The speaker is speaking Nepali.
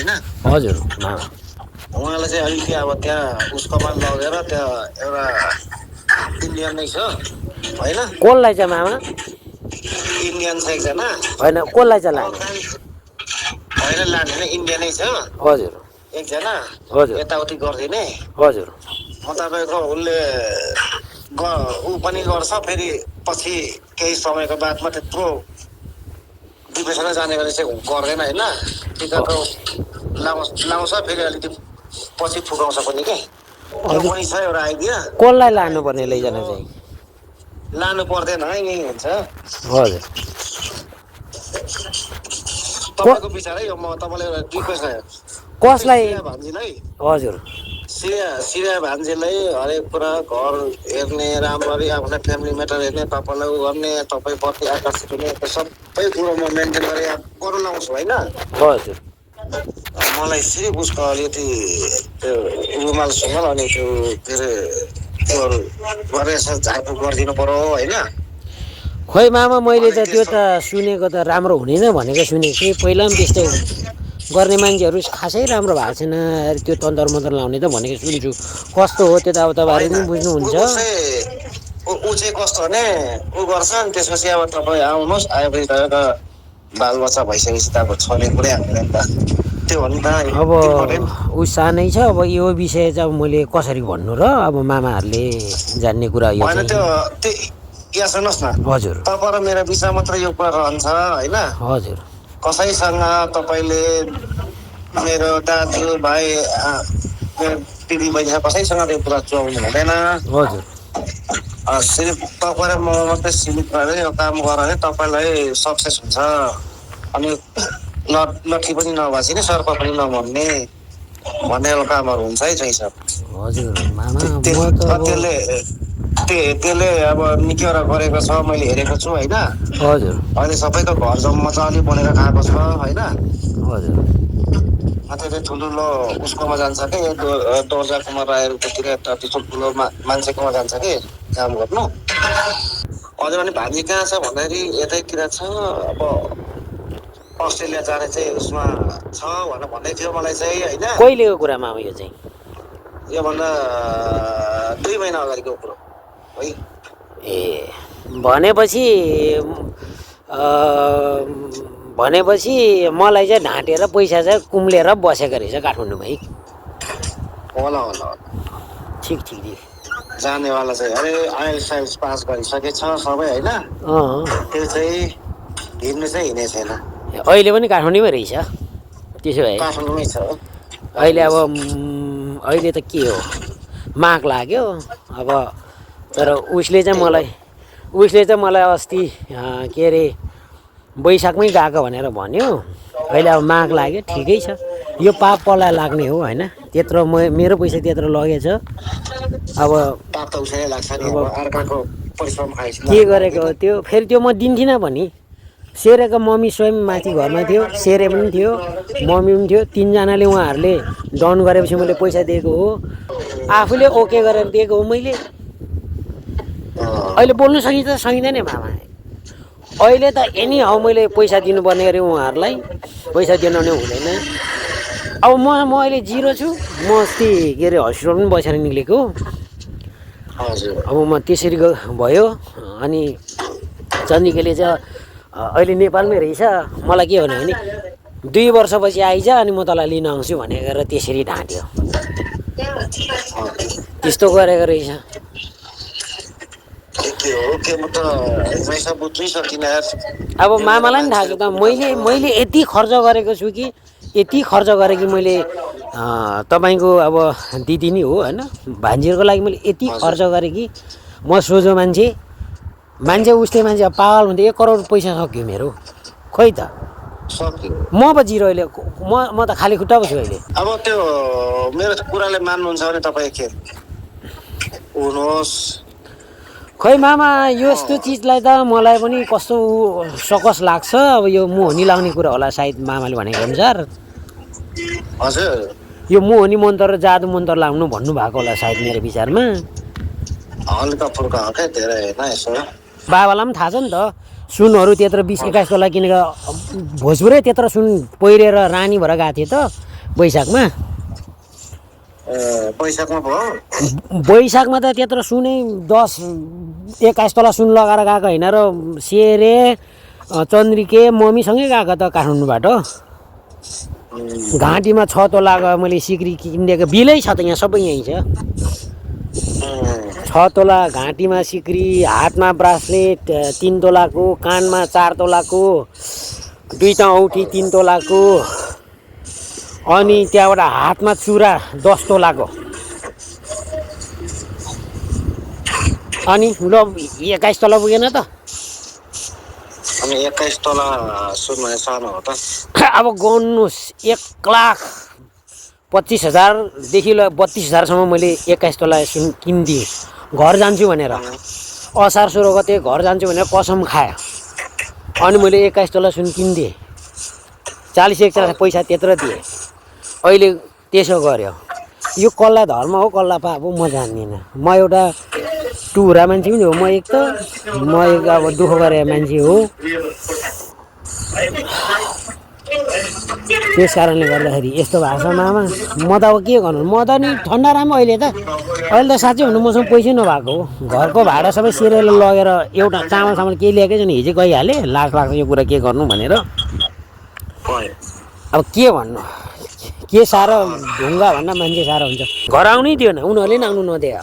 होइन हजुर मामा उहाँलाई चाहिँ अलिकति अब त्यहाँ उसकोमा लगेर त्यहाँ एउटा इन्डियन नै छ होइन कसलाई चाहिँ मामा इन्डियन छ एकजना होइन कसलाई चाहिँ लाने होइन लाने नै इन्डियनै छ हजुर एकजना हजुर यताउति गरिदिने हजुर म तपाईँको उसले ऊ पनि गर्छ फेरि पछि केही समयको बादमा त्यत्रो डिप्रेसनै जाने गरी चाहिँ गर्दैन होइन टिकटको लाउँछ फेरि अलिकति पछि फुकाउँछ पनि के त्यो पनि छ एउटा आइडिया कसलाई लानुपर्ने लैजान चाहिँ लानु पर्दैन यही हुन्छ हजुर तपाईँको विचार है म तपाईँलाई एउटा रिक्वेस्ट कसलाई भान्जीलाई हजुर सिरिया भान्जीलाई हरेक कुरा घर हेर्ने राम्ररी आफ्नो फ्यामिली म्याटर हेर्ने तपाईँलाई उ गर्ने तपाईँप्रति आकर्षित हुने सबै कुरो म मेन्टेन गरेर गर्नु लाउँछु होइन हजुर मलाई सिर्फ उसको अलिकति त्यो रुमाल सुमाल अनि त्यो के अरे त्योहरू गरेर झाइफुक गरिदिनु पर्यो होइन खोइ मामा मैले त त्यो त सुनेको त राम्रो हुने भनेको सुनेको थिएँ पहिला पनि त्यस्तो गर्ने मान्छेहरू खासै राम्रो भएको छैन त्यो तन्तर मन्तर लाउने त भनेको सुन्छु कस्तो हो त्यो त अब तपाईँहरू पनि बुझ्नुहुन्छ ऊ चाहिँ कस्तो भने ऊ गर्छ अनि त्यसपछि अब तपाईँ आउनुहोस् आएपछि तपाईँको बालबच्चा भइसकेपछि त अब छोड्ने कुरै हाल्दैन नि त त्यो हो नि त अब ऊ सानै छ अब यो विषय चाहिँ अब मैले कसरी भन्नु र अब मामाहरूले जान्ने कुरा यो होइन चाहिँ त्यो यहाँ सुन्नुहोस् न हजुर तपाईँ र मेरो विषय मात्र यो कुरा रहन्छ होइन हजुर कसैसँग तपाईँले मेरो दाजुभाइ मेरो दिदी बहिनी कसैसँग त्यो कुरा चलाउनु हुँदैन हजुर सिर्फ तपाईँ र म मात्रै सीमित भएर यो काम गर भने तपाईँलाई सक्सेस हुन्छ अनि लट्ठी पनि नभाँचिने सर्प पनि नमर्ने भन्ने खालको कामहरू हुन्छ है चाहिँ सब हजुर मामा म त त्यसले अब निकैवटा गरेको छ मैले हेरेको छु होइन हजुर अहिले सबैको घर जम्मा मजाले बनेर खाएको छ होइन हजुर त्यो ठुल्ठुलो उसकोमा जान्छ कि दोर्जाकोमा राईहरूकोतिर त्यस्तो ठुल्ठुलो मान्छेकोमा जान्छ कि काम गर्नु अझै पनि भान्जी कहाँ छ भन्दाखेरि यतैतिर छ अब अस्ट्रेलिया जाने चाहिँ उसमा छ भनेर भन्दै थियो मलाई चाहिँ होइन कहिलेको कुरा मामा यो चाहिँ योभन्दा 2 महिना अगाडिको कुरो है ए भनेपछि मलाई चाहिँ ढाँटेर पैसा चाहिँ कुम्लेर बसेको रहेछ काठमाडौँमै होला होला ठिक ठिक ठिक जानेवाला चाहिँ अरे आइएलटिएस पास गरिसकेछ सबै होइन त्यो चाहिँ हिँड्नु चाहिँ हिँडेको छैन अहिले पनि काठमाडौँमै रहेछ त्यसो भए काठमाडौँमै छ अहिले अब अहिले त के हो माग लाग्यो अब तर उसले चाहिँ मलाई अस्ति के अरे वैशाखमै गएको भनेर भन्यो अहिले अब माग लाग्यो ठिकै छ यो पाप पलाई लाग्ने हो होइन त्यत्रो मेरो पैसा त्यत्रो लगेछ अब के गरेको हो त्यो फेरि त्यो म दिन्थिनँ भने सेरेको मम्मी स्वयं माथि घरमा थियो सेरे पनि थियो मम्मी पनि थियो तिनजनाले उहाँहरूले डन गरेपछि मैले पैसा दिएको हो आफूले ओके गरेर दिएको हो मैले अहिले बोल्नु सकिन्छ सकिँदैन मामा अहिले त एनी हाउ मैले पैसा दिनुपर्ने अरे उहाँहरूलाई पैसा दिनु नै हुँदैन अब म अहिले जिरो छु म अस्ति के अरे हस्पिटल पनि बसेर निक्लेको अब म त्यसरी भयो अनि चन्द्रिकाले चाहिँ अहिले नेपालमै रहेछ मलाई के भन्यो भने 2 वर्षपछि आइज अनि म तँलाई लिन आउँछु भनेर त्यसरी ढाँट्यो त्यस्तो गरेको रहेछ अब मामालाई पनि थाहा छ त मैले यति खर्च गरेको छु कि मैले तपाईँको अब दिदी नि हो होइन भान्जीहरूको लागि मैले यति खर्च गरेँ कि म सोझो मान्छे उसले मान्छे पागल हुन्थ्यो 1 करोड पैसा सक्यो मेरो खोइ त म अब जिरो अहिले म त खाली खुट्टा पो छु अहिले अब त्यो मेरो कुराले मान्नुहुन्छ भने तपाईँ के हुनुहोस् खै मामा यस्तो चिजलाई त मलाई पनि कस्तो सकस लाग्छ अब यो मुहनी लाउने कुरा होला सायद मामाले भनेको अनुसार हजुर यो मुहनी मन्त्र र जादु मन्त्र लाउनु भन्नुभएको होला सायद मेरो विचारमा हल्का फुल्का हो क्या धेरै होइन यसो बाबालाई पनि थाहा छ नि त सुनहरू त्यत्रो 20-21 तोला किनेर भोजपुरै त्यत्रो सुन पहिरेर रानी भएर गएको थिएँ त वैशाखमा वैशाखमा भयो वैशाखमा त त्यत्रो सुनै 10-21 तला सुन लगाएर गएको होइन र सेरे चन्द्रिके मम्मीसँगै गएको त काठमाडौँबाट घाँटीमा 6 तोलाको मैले सिक्री किनेको बिलै छ त यहाँ सबै यहीँ छ 6 तोला घाँटीमा सिक्री हातमा ब्रासलेट 3 तोलाको कानमा 4 तोलाको 2टा औँठी 3 तोलाको अनि त्यहाँबाट हातमा चुरा 10 तोलाको अनि ल 21 तला पुगेन त अनि 21 तला सुन भने सानो हो त अब गर्नुहोस् 1,25,000 देखि ल 32,000 मैले 21 तला सुन किनिदिएँ घर जान्छु भनेर असार 16 गते घर जान्छु भनेर कसम खायो अनि मैले 21 तला सुन किनिदिएँ 40-41 पैसा त्यत्रो दिएँ अहिले त्यसो गर्यो यो कल्ला धर्म हो कल्ला पाप हो म जान्दिनँ म एउटा टुरा मान्छे पनि हो म एक अब दुःख गरे मान्छे हो त्यस कारणले गर्दाखेरि यस्तो भएको छ मामा म त अब के गर्नु म त नि ठन्डा राम्रो अहिले त साँच्चै भन्नु मसँग पैसै नभएको हो घरको भाडा सबै सिरेर लगेर एउटा चामल केही ल्याएकै छैन हिजो गइहालेँ लाज लाग्छ यो कुरा के गर्नु भनेर अब के भन्नु के साह्रो ढुङ्गा भन्दा मान्छे साह्रो हुन्छ घर आउनै दिएन उनीहरूले नि आउनु नदिए